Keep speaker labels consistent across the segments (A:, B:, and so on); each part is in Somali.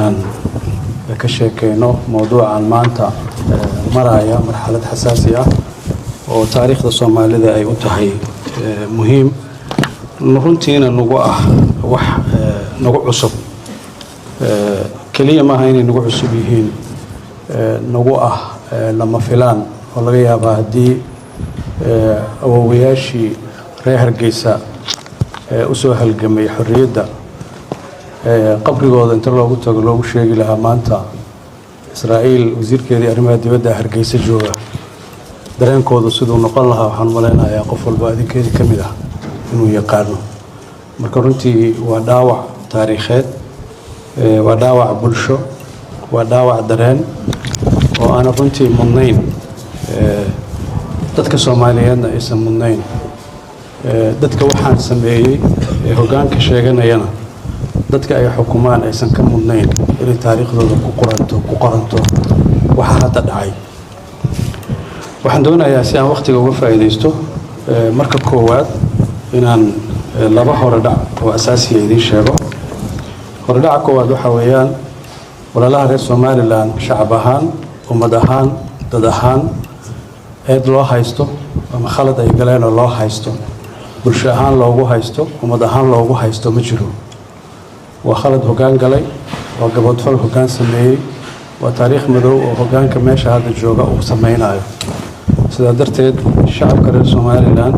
A: Inaan ka sheekeyno mowduucan maanta maraya marxalad xasaasi ah oo taariikhda Soomaalida ay u tahay muhiim, runtiina nagu ah wax nagu cusub. Keliya maaha inay nagu cusub yihiin, nagu ah lama filaan oo laga yaabaa haddii awowayaashii reer Hargeysa usoo halgamay xorriyadda qabrigooda inta loogu tago loogu sheegi lahaa maanta Israa'iil wasiirkeedii arrimaha dibadda Hargeysa jooga, dareenkoodu siduu noqon lahaa waxaan malaynayaa qof walba adinkeedii ka mid ah inuu yaqaano. Marka runtii waa dhaawac taariikheed, waa dhaawac bulsho, waa dhaawac dareen oo aanan runtii mudnayn, dadka Soomaaliyeedna aysan mudnayn, dadka waxaan sameeyey ee hoggaanka sheeganayana dadka ay xukumaan aysan ka mudnayn inay taariikhdooda ku qoranto waxa hadda dhacay. Waxaan doonayaa, si aan wakhtiga uga faa'iidaysto, marka koowaad inaan laba horedhac oo asaasiya idiin sheego. Horedhaca koowaad waxaa weeyaan, walaalaha reer Somaliland shacab ahaan, ummad ahaan, dad ahaan, eed loo haysto ama khalad ay galeenoo loo haysto, bulsho ahaan loogu haysto, ummad ahaan loogu haysto ma jiro. Waa khalad hoggaan galay, waa gaboodfal hoggaan sameeyey, waa taariikh madow oo hoggaanka meesha hadda jooga uu sameynayo. Sidaa darteed shacabka reer Somaliland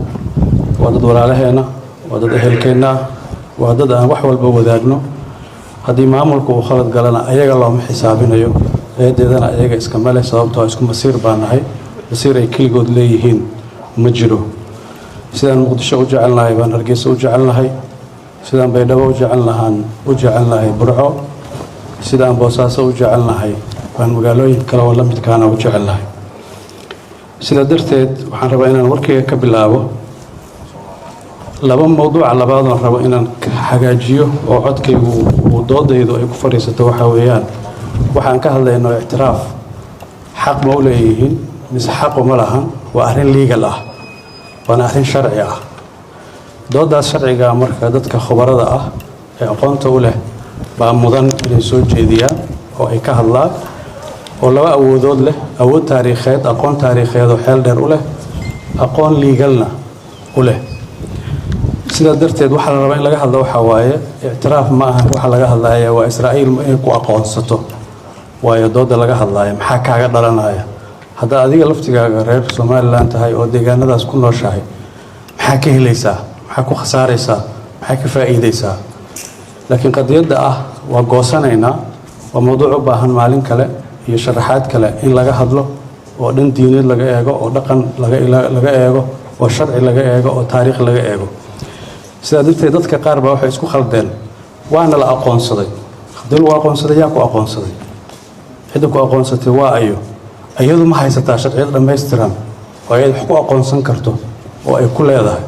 A: waa dad walaalaheenna, waa dad ehelkeenna ah, waa dad aan wax walba wadaagno. Haddii maamulka uu khalad galana, ayaga looma xisaabinayo, eedeedana ayaga iskama leh, sababtoo isku masiir baa nahay. Masiir ay keligood leeyihiin ma jiro. Sidaan Muqdisho u jecelnahay baan Hargeysa u jecelnahay, sidaan Baydhabo u jecelnahaan u jecelnahay Burco, sidaan Boosaaso u jecelnahay baan magaalooyin kale oo la midkaana u jecelnahay. Sidaa darteed waxaan rabaa inaan warkayga ka bilaabo laba mowduuca. Labaadoon rabo inaan hagaajiyo oo codkaygu uu doodaydu ay ku fadhiisato waxaa weeyaan, waxaan ka hadlayno ictiraaf xaq ma u leeyihiin mise xaqu ma lahan. Waa arrin legal ah, waana arrin sharci ah. Doodaas sharciga marka dadka khubarada ah ee aqoonta u leh baa mudan inay soo jeediyaan oo ay ka hadlaan, oo laba awoodood leh: awood taariikheed, aqoon taariikheed oo xeel dheer u leh, aqoon legalna u leh. Sidaa darteed waxaa la rabaa in laga hadlo waxaa waaye ictiraaf ma aha. Waxa laga hadlaya waa Israa'iil inay ku aqoonsato, waayo dooda laga hadlaya maxaa kaaga dhalanaya haddaa adiga laftigaaga reer Somaliland tahay oo deegaanadaas ku nooshahay? Maxaa ka helaysaa? Maxaa ku khasaaraysaa? Maxaa ka faa'iidaysaa? Laakiin qadiyadda ah waa goosanaynaa waa mowduuc u baahan maalin kale iyo sharaxaad kale in laga hadlo, oo dhan diineed laga eego, oo dhaqan laga eego, oo sharci laga eego, oo taariikh laga eego. Sidaa darteed dadka qaar baa waxay isku khaldeen waana la aqoonsaday. Haddii lagu aqoonsaday, yaa ku aqoonsaday? Cidda ku aqoonsatay waa ayo? Iyadu ma haysataa sharciyad dhammaystiran oo ay wax ku aqoonsan karto oo ay ku leedahay?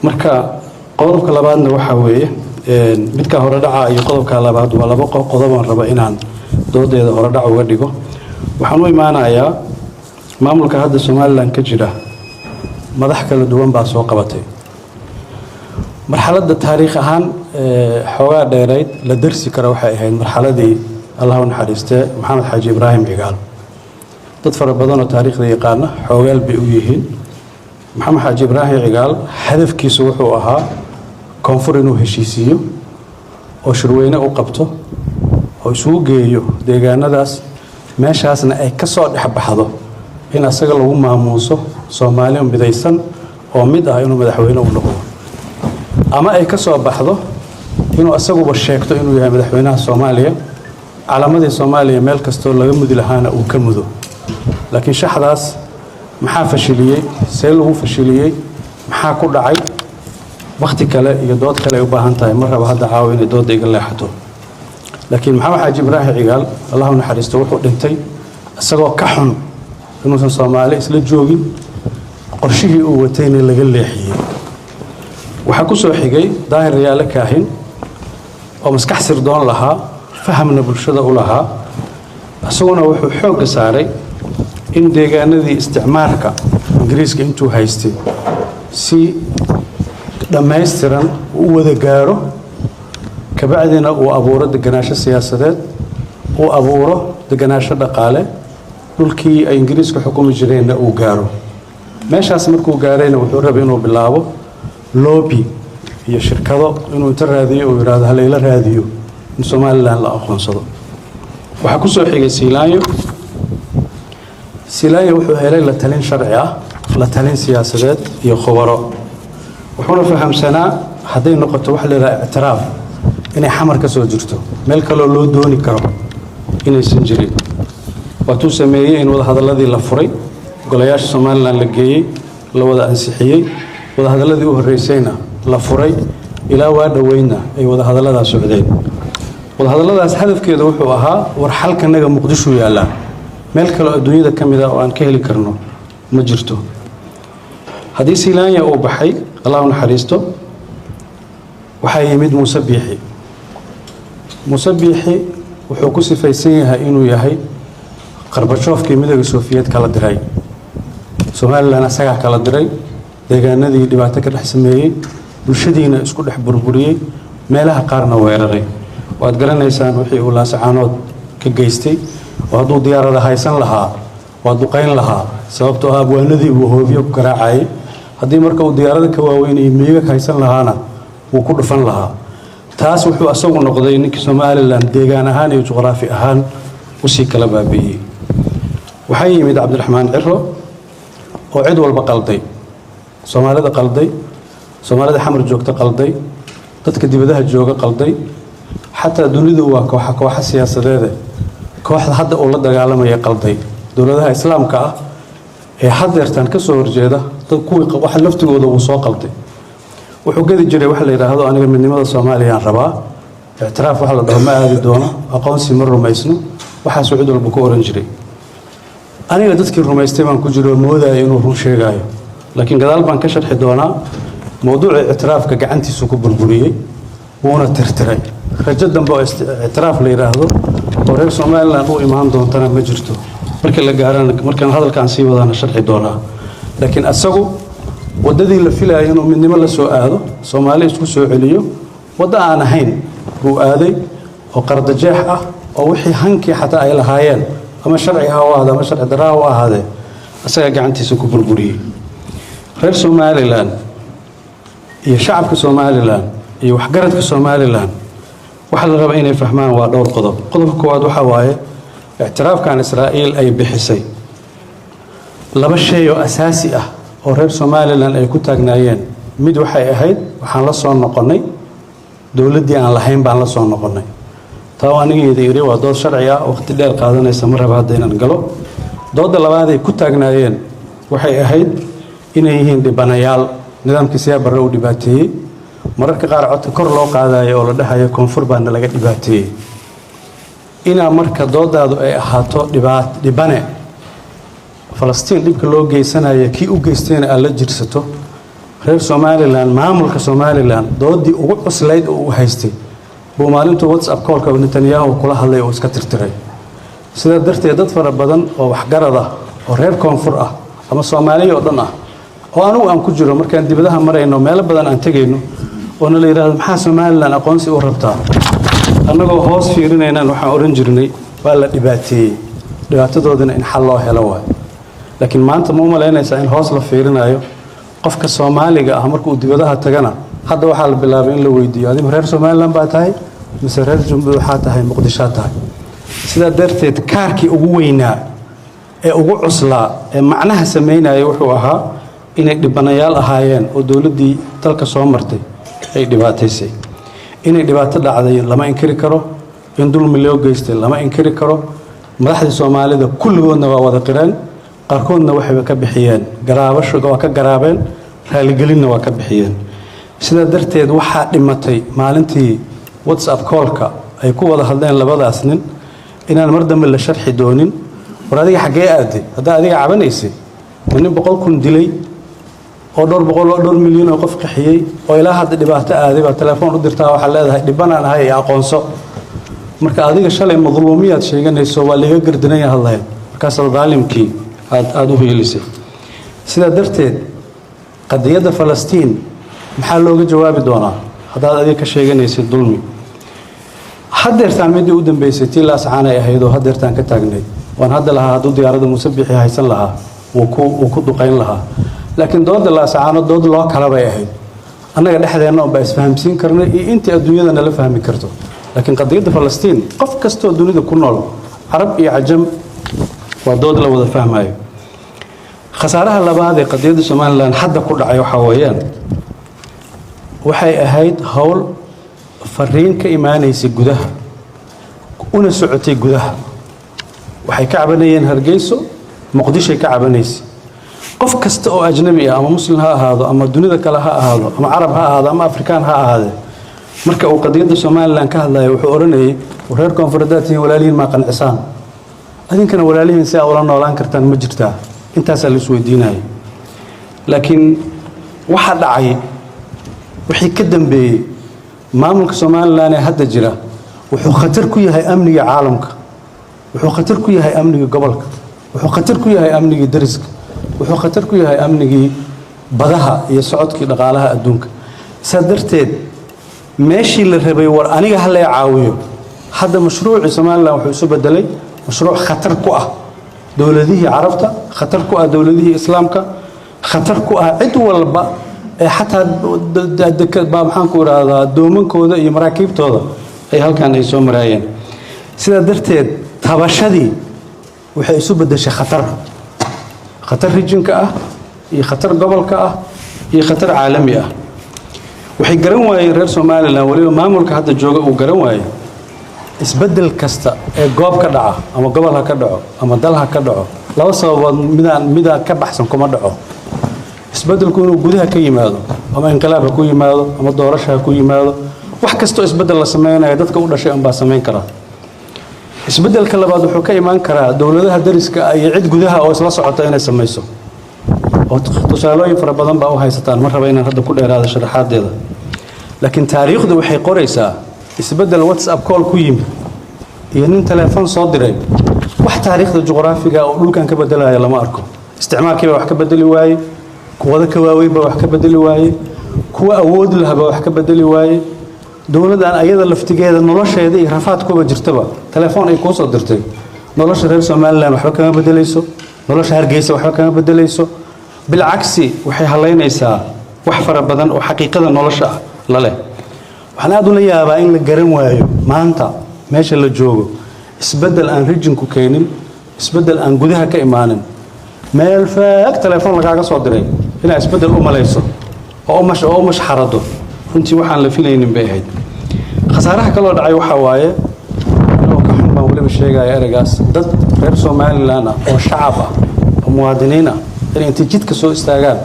A: Marka qodobka labaadna waxaa weeye midka horedhaca iyo qodobka labaad. Waa laba qodobaan raba inaan doodeeda horedhac uga dhigo. Waxaan u imaanayaa maamulka hadda Somaliland ka jira. Madax kala duwan baa soo qabatay. Marxaladda taariikh ahaan xoogaa dheerayd la darsi kara waxay ahayd marxaladii, Allah u naxariistee, Maxamed Xaaji Ibraahim Cigaal. Dad fara badan oo taariikhda yaqaana xoogaal bay u yihiin. Maxamed Xaaji Ibraahim Cigaal hadafkiisu wuxuu ahaa koonfur inuu heshiisiiyo oo shirweyne u qabto oo isugu geeyo deegaanadaas, meeshaasna ay ka soo dhex baxdo in asaga lagu maamuuso Soomaali midaysan oo mid ah, inuu madaxweyne u noqdo, ama ay ka soo baxdo inuu asaguba sheegto inuu yahay madaxweynaha Soomaaliya, calaamadii Soomaaliya meel kastoo laga mudi lahaana uu ka mudo. Laakiin shaxdaas maxaa fashiliyey? See lagu fashiliyey? Maxaa ku dhacay? Wakhti kale iyo dood kale ay u baahan tahay. Ma raba hadda caawa inay doodda iga leexato. Laakiin Maxamed Xaaji Ibraahim Cigaal, Allahu naxariisto, wuxuu dhintay isagoo ka xun inuusan Soomaali isla joogin, qorshihii uu watayna laga leexiyey. Waxaa ku soo xigay Daahir Rayaale Kaahin oo maskax sirdoon lahaa, fahamna bulshada u lahaa. Isaguna wuxuu xoogga saaray in deegaanadii isticmaarka Ingiriiska intuu haystay si dhammaystiran u wada gaaro, kabacdina uu abuuro deganaansho siyaasadeed. Uu abuuro deganaansho dhaqaale, dhulkii ay Ingiriiska xukumi jireenna uu gaaro. Meeshaas markuu gaarayna, wuxuu rabay inuu bilaabo lobby iyo shirkado inuu inta raadiyo uu yidhaahdo halayla raadiyo in Somaliland la aqoonsado. Waxaa ku soo xigay Siilaanyo. Siilaanyo wuxuu helay la talin sharci ah, la talin siyaasadeed iyo khubaro. Wuxuuna fahamsanaa hadday noqoto waxa la yidhaha ictiraaf inay Xamar ka soo jirto, meel kaloo loo dooni karo inaysan jirin. Waatuu sameeyey in wadahadalladii la furay, golayaasha Somaliland la geeyey, la wada ansixiyey, wadahadalladii u horreysayna la furay, ilaa waa dhoweynna ay wadahadalladaas socdeen. Wadahadalladaas hadafkeedu wuxuu ahaa: war, xalkanaga Muqdishu yaallaa, meel kaloo adduunyada ka mid ah oo aan ka heli karno ma jirto. Haddii Silaanya uu baxay, Allah u naxariisto, waxaa yimid Muuse Biixi. Muuse Biixi wuxuu ku sifaysan yahay inuu yahay Qarbajoofkii Midooda Sofiyeed kala diray Somaliland. Asagaa kala diray deegaanadii, dhibaato ka dhex sameeyey, bulshadiina isku dhex burburiyey, meelaha qaarna weeraray. Waad garanaysaan wixii uu Laasacaanood ka geystay, oo hadduu diyaarada haysan lahaa waa duqayn lahaa, sababtoo ah abwaanadii buu hoobiyo ku garaacayay. Haddii marka uu diyaarada ka waaweynayay miigag haysan lahaana, wuu ku dhufan lahaa. Taas wuxuu asagu noqday ninkii Somaliland deegaan ahaan iyo juqraafi ahaan usii kala baabi'iyey. Waxaa yimid Cabdiraxmaan Ciro oo cid walba qalday, Soomaalida qalday, Soomaalida Xamar joogta qalday, dadka dibadaha jooga qalday, xataa dunidu waa kooxa kooxa siyaasadeede kooxda hadda uu la dagaalamaya qalday, dowladaha Islaamka ah ee hadeertan ka soo horjeeda dad kuwii waxa laftigooda wuu soo qalday. Wuxuu gedi jiray waxa la yidhaahdo: aniga midnimada Soomaaliyaan rabaa, ictiraaf waxa la dhaho ma aadi doono, aqoonsi ma rumaysno. Waxaasuu cid walba ku oran jiray. Aniga dadkii rumaystay baan ku jiro oo moodaya inuu run sheegaayo, laakiin gadaal baan ka sharxi doonaa. Mowduuca ictiraafka gacantiisu ku burburiyey, wuuna tirtiray. Rajo dambe oo ictiraaf la yidhaahdo oo reer Somaliland u imaan doontana ma jirto. Marka la gaarana, markaan hadalkaan sii wadaana, sharxi doonaa. Laakiin asagu waddadii la filayay inuu midnimo la soo aado, Soomaali isku soo celiyo, waddo aan ahayn buu aaday oo qardajeex ah, oo wixii hankii xataa ay lahaayeen, ama sharci ha u ahaade ama sharci darra ha u ahaadee, asagaa gacantiisa ku burburiyey. Reer Somaliland iyo shacabka Somaliland iyo waxgaradka Somaliland waxaa la rabaa inay fahmaan waa dhowr qodob. Qodobka koowaad waxaa waaye ictiraafkan Israa'iil ay bixisay, laba shay oo asaasi ah oo reer Somaliland ay ku taagnaayeen. Mid waxay ahayd: waxaan la soo noqonnay dowladdii aan lahayn baan la soo noqonnay. Taa oo anigeeda iri waa dood sharci ah, waqti dheer qaadanaysa, ma raba hadda inaan galo. Doodda labaad ay ku taagnaayeen waxay ahayd inay yihiin dhibanayaal nidaamkii Siyaad Barre uu dhibaateeyey. Mararka qaar codka kor loo qaadayo oo la dhahayo koonfur baana laga dhibaateeyey. Inaa marka doodaadu ay ahaato dhibane Falastiin dhibka loo geysanaya kii u geystayna aad la jirsato, reer Somaliland, maamulka Somaliland doodii ugu cuslayd oo uu haystay buu maalintuu WhatsApp callka Netanyahu kula hadlay oo iska tirtiray. Sidaa darteed dad fara badan oo waxgarad ah oo reer koonfur ah ama Soomaaliya oo dhan ah, oo anugu aan ku jiro, markaan dibadaha marayno, meelo badan aan tegayno, oona la yidhahdo maxaa Somaliland aqoonsi u rabtaa, annagoo hoos fiirinaynaan waxaan odhan jirnay waa la dhibaateeyey, dhibaatadoodina in xal loo helo waay. Laakiin maanta ma u malaynaysaa in hoos la fiirinayo? Qofka Soomaaliga ah marka uu dibadaha tagana, hadda waxaa la bilaabay in la weydiiyo: adigu reer Somaliland baa tahay mise reer waxaa tahay Muqdishaa tahay? Sidaa darteed kaarkii ugu weynaa ee ugu cuslaa ee macnaha samaynaya wuxuu ahaa inay dhibanayaal ahaayeen oo dowladdii dalka soo martay ay dhibaataysay. Inay dhibaato dhacday lama inkiri karo, in dulmi loo geystay lama inkiri karo. Madaxdii Soomaalida kulligoodna waa wada qireen, qaarkoodna waxayba ka bixiyeen garaabasho, waa ka garaabeen, raaligelinna waa ka bixiyeen. Sidaa darteed waxaa dhimatay maalintii WhatsApp callka ay ku wada hadleen labadaas nin inaan mar dambe la sharxi doonin. War, adiga xaggee aaday haddaa adiga cabanaysay? Ma nin 100,000 dilay oo dhowr boqol oo dhowr milyan oo qof qaxiyey oo ilaa hadda dhibaato aaday baa telefoon u dirtaa, waxaa leedahay dhibanaan ahay ee aqoonso? Marka adiga shalay madluumiyaad sheeganayso, waa laga gardanaya hadlahayd, markaasaad daalimkii aada u hiilisay. Sidaa darteed qadiyadda Falastiin maxaa looga jawaabi doonaa haddaad adiga ka sheeganaysid dulmi? Haddeertaan midii u dambeysay tii Laascaanay ahayd oo haddeertaan ka taagnayd, waan hadda lahaa hadduu diyaaradda Muuse Bixi haysan lahaa, wuu ku duqayn lahaa. Laakiin dooda Laascaano dood loo kala bay ahayd, annaga dhexdeenna unbaa isfahamsiin karnay iyo intii adduunyada nala fahmi karto. Laakiin qadiyadda Falastiin qof kastoo dunida ku nool, Carab iyo Cajam, waa dood la wada fahmayo. Khasaaraha labaad ee qadiyadda Somaliland hadda ku dhacay waxaa weeyaan, waxay ahayd howl fariin ka imaanaysay gudaha una socotay gudaha. Waxay ka cabanayeen Hargeyso, Muqdishoy ka cabanaysay. Qof kasta oo ajnabi ah, ama Muslim ha ahaado, ama dunida kale ha ahaado, ama Carab ha ahaado, ama Afrikaan ha ahaadee, marka uu qadiyadda Somaliland ka hadlayo wuxuu odhanayay: "Reer koonfureedaad tihiin, walaalihiin maa qancisaan? Adinkana walaalihiin si aa ula noolaan kartaan ma jirtaa?" Intaasaa la isweydiinaya. Laakiin waxa dhacay wixii ka dambeeyey, maamulka Somaliland ee hadda jira wuxuu khatar ku yahay amniga caalamka, wuxuu khatar ku yahay amniga gobolka, wuxuu khatar ku yahay amnigii dariska, wuxuu khatar ku yahay amnigii badaha iyo socodkii dhaqaalaha adduunka. Saa darteed meeshii la rabay war aniga ha lay caawiyo, hadda mashruucii Somaliland wuxuu isu bedelay mashruuc khatar ku ah dowladihii Carabta, khatar ku ah dowladihii Islaamka, khatar ku ah cid walba ee xataa baa, maxaan ku idhaahdaa, doomankooda iyo maraakiibtooda ay halkan ay soo maraayeen. Sidaa darteed tabashadii waxay isu beddeshay khatar, khatar regionka ah iyo khatar gobolka ah iyo khatar caalami ah. Waxay garan waayeen reer Somaliland, weliba maamulka hadda jooga uu garan waayey, isbeddel kasta ee goob ka dhaca, ama gobol ha ka dhaco ama dal ha ka dhaco, laba sababood midaan ka baxsan kuma dhaco. Isbeddelku inuu gudaha ka yimaado, ama inqilaab ha ku yimaado ama doorasho ha ku yimaado, wax kastoo isbeddel la sameynaya dadka u dhashay unbaa samayn karaa. Isbeddelka labaad wuxuu ka imaan karaa dowladaha dariska ah iyo cid gudaha oo isla socota inay samayso, oo tusaalooyin fara badan baa u haysataan. Ma raba inaan hadda ku dheeraado sharaxaadeeda, laakiin taariikhdu waxay qoraysaa isbeddel WhatsApp call ku yimid iyo nin telefoon soo diray wax taariikhda juqraafiga oo dhulkan ka bedelaya lama arko. Isticmaalkii baa wax ka bedeli waaye, kuwada ka waaweyn baa wax ka bedeli waaye, kuwa awood laha baa wax ka bedeli waaye. Dowladdan ayada laftigeeda nolosheeda iyo rafaadkuba jirtaba, telefoon ay kuu soo dirtay nolosha reer Somaliland waxba kama bedelayso, nolosha Hargeysa waxba kama bedelayso. Bilcagsi, waxay halaynaysaa wax fara badan oo xaqiiqada nolosha ah la leh. Waxaan aad ula yaabaa in la garan waayo maanta meesha la joogo isbeddel aan regionku keenin, isbeddel aan gudaha ka imaanin, meel faag telefoon lagaaga soo diray inaad isbeddel u malayso oo u mashxarado. Runtii waxaan la filaynin bay ahayd. Khasaaraha kaloo dhacay waxaa waaye, anigoo ka xun baan weliba sheegaya ereygaas, dad reer Somaliland ah oo shacab ah oo muwaadiniin ah inay intay jidka soo istaagaan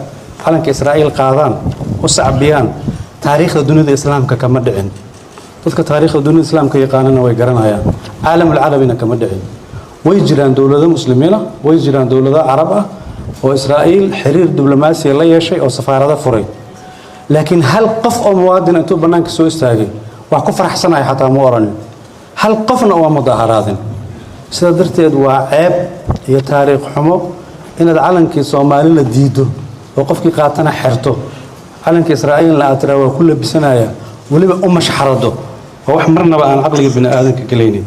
A: calanka Israa'iil qaadaan, u sacbiyaan, taariikhda dunida Islaamka kama dhicin. Dadka taariikhda dunida Islaamka yaqaanana way garanayaan. Caalamul carabina kama dhicin. Way jiraan dowlado Muslimiin ah, way jiraan dowlado Carab ah oo Israa'iil xiriir diblomaasiya la yeeshay oo safaarado furay, laakiin hal qof oo muwaadin intuu bannaanka soo istaagay waa ku faraxsanahay xataa ma oranin, hal qofna uma mudaaharaadin. Sidaa darteed waa ceeb iyo taariikh xumo inaad calankii Soomaalina diiddo oo qofkii qaatana xerto, calanka Israa'iilna aad tiraa waa ku labisanaya, weliba u mashxarado. Waa wax marnaba aan caqliga bini aadanka gelaynin.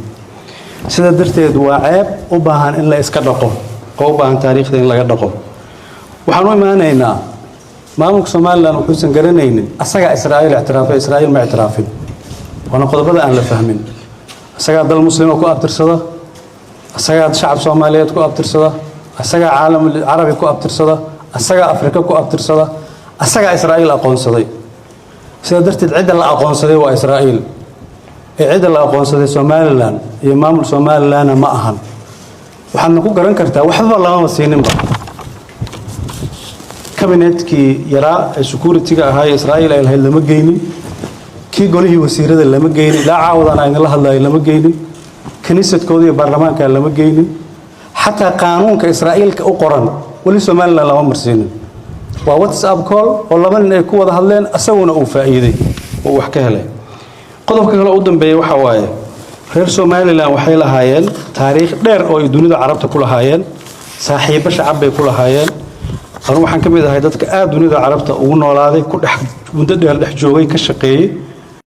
A: Sidaa darteed waa ceeb u baahan in la iska dhaqo oo u baahan taariikhda in laga dhaqo. Waxaan u imaanaynaa maamulka Somaliland wuxuusan garanaynin asagaa Israa'iil ictiraafay, Israa'iil ma ictiraafin. Waana qodobada aan la fahmin. Asagaa dal Muslima ku abtirsada, asagaa shacab Soomaaliyeed ku abtirsada, asagaa caalam carabi ku abtirsada, asagaa Afrika ku abtirsada, asagaa Israa'iil aqoonsaday. Sidaa darteed cidda la aqoonsaday waa Israa'iil ee cidda la aqoonsaday Somaliland iyo maamul Somalilandna ma ahan. Waxaadna ku garan kartaa waxbaba lamama siininba. Kabinetkii yaraa ee security-ga ahaa ee Israa'iil ay lahayd lama geynin, kii golihii wasiirada lama geynin, ilaa caawadan aan idinla hadlayo lama geynin, kaniisadkooda iyo baarlamaanka lama geynin, xataa qaanuunka Israa'iilka u qoran weli Somaliland lama marsiinin. Waa WhatsApp call oo laba nin ay ku wada hadleen, asaguna uu faa'iiday oo wax ka helay. Qodobka kale u dambeeya waxaa waaye, reer Somaliland waxay lahaayeen taariikh dheer oo ay dunida Carabta ku lahaayeen, saaxiibo shacab bay ku lahaayeen. Anu waxaan ka mid ahay dadka aada dunida Carabta ugu noolaaday, ku dhex muddo dheer dhex joogay, ka shaqeeyey.